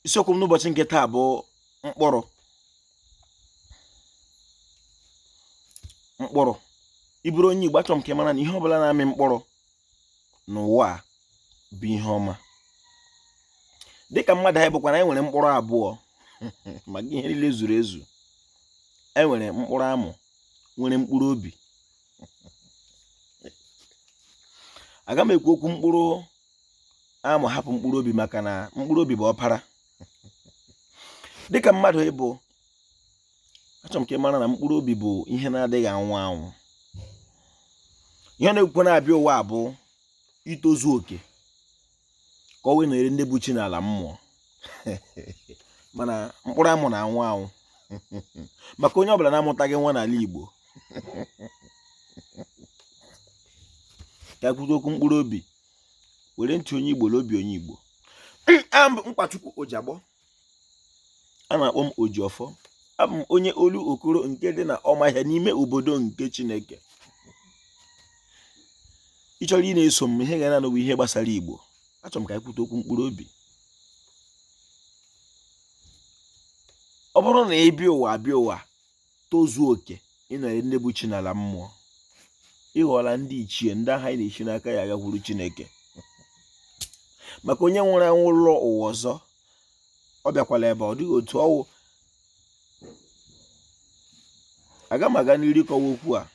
Isiokwu m n'ụbọchị nke taa bụ mkpụrụ. Mkpụrụ. Ị bụrụ onye Igbo, achọrọ m ka ị mara na ihe ọbụla na-amị mkpụrụ n'ụwa a bụ ihe ọma. Dịka mmadụ anyị bụkwa na anyị nwere mkpụrụ abụọ maka ihe niile zuru ezu. E nwere mkpụrụ amụ nwere mkpụrụ obi. Aga m ekwu okwu mkpụrụ amụ hapụ mkpụrụ obi maka na mkpụrụ obi bụ ọpara. Dịka mmadụ ị bụ, achọrọ m ka ị mara na mkpụrụ obi bụ ihe na-adịghị anwụ anwụ. Ihe na-ekwukwa na-abịa ụwa bụ itozu oke ka ọ wee nọnyere ndị bụ chi n'ala mmụọ. Mana mkpụrụ amụ na-anwụ anwụ maka onye ọbụla na-amụtaghị nwa n'ala Igbo. Ka kwudo okwu mkpụrụ obi, were ntị onye Igbo na obi onye Igbo. Abụ m Nkwachukwu Ojiagbọ, a na-akpọ m Ojiọfọ. Abụ m onye Olokoro nke dị na Ọmahịa n'ime obodo nke Chineke. Ị chọrọ ị na-eso m, ihe ga na-anụ bụ ihe gbasara Igbo. Achọrọ m ka anyị kwute okwu mkpụrụ obi. Ọ bụrụ na ị bịa ụwa abịa ụwa tozuo oke ịnọnyere ndị bụ chi n'ala mmụọ, ị ghọọla ndị ichie, ndị ahụ anyị na-esi n'aka ya agakwuru Chineke. Maka onye nwụrụ anwụ lụọ ụwa ọzọ, ọ bịakwala ebe ọ dịghị otu ọwụ. Aga m aga n'iru ịkọwa okwu a.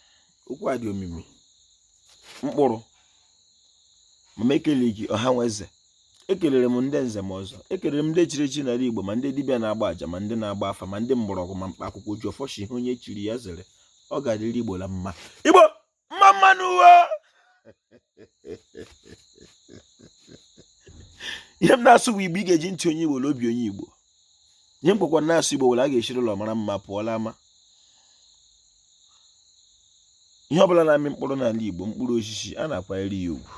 Okwu a dị omimi. Mkpụrụ. Ma m ekeleghị gị ọha nwe eze, ekelere m ndị nze ma ọzọ, ekelere m ndị chiri echi n'ala Igbo, ma ndị dibịa na-agba aja, ma ndị na-agba afa, ma ndị mgbọrọgwụ, ma mkpa akwụkwọ. Ojiọfọ shi ihe onye chiri ya zere, ọ ga-adịrị Igbo la mma. Igbo mma mma nụ uwe. Ihe m na-asụ bụ Igbo ị ga-eji ntị onye Igbo na obi onye Igbo. Ihe m kwekwara na-asụ Igbo were a ga-eshiri ụlọ mara mma pụọla ama. Ihe ọbụla na-amị mkpụrụ n'ala Igbo, mkpụrụ osisi, a na-akwanyere ya ugwu.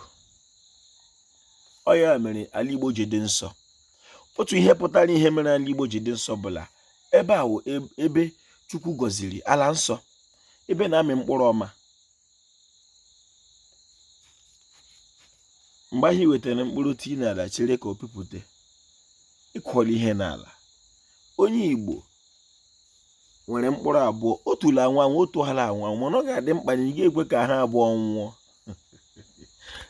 Ọ ya mere ala Igbo ji dị nsọ. Otu ihe pụtara ihe mere ala Igbo ji dị nsọ bụ la ebe a wụ ebe Chukwu gọziri, ala nsọ, ebe na-amị mkpụrụ ọma. Mgbe ahụ i wetara mkpụrụ tii n'ala chere ka o pupụta, ị kụọla ihe n'ala. Onye Igbo nwere mkpụrụ abụọ, otu la anwụ anwụ, otu ala anwụ anwụ, mana ọ ga-adị mkpa na ị ga-ekwe ka ha abụọ nwụọ.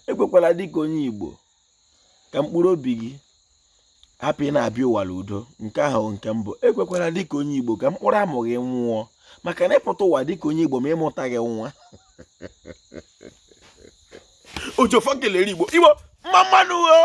Ekwekwala dịka onye Igbo ka mkpụrụ obi gị hapụ ị na-abịa ụwa l'udo. Nke ahụ nke mbụ. Ekwekwala dịka onye Igbo ka mkpụrụ amụ gị nwụọ, maka na ịpụta ụwa dịka onye Igbo ma ịmụtaghị nwa. Ojiọfọ kelere Igbo. Igbo mma mma nụ o.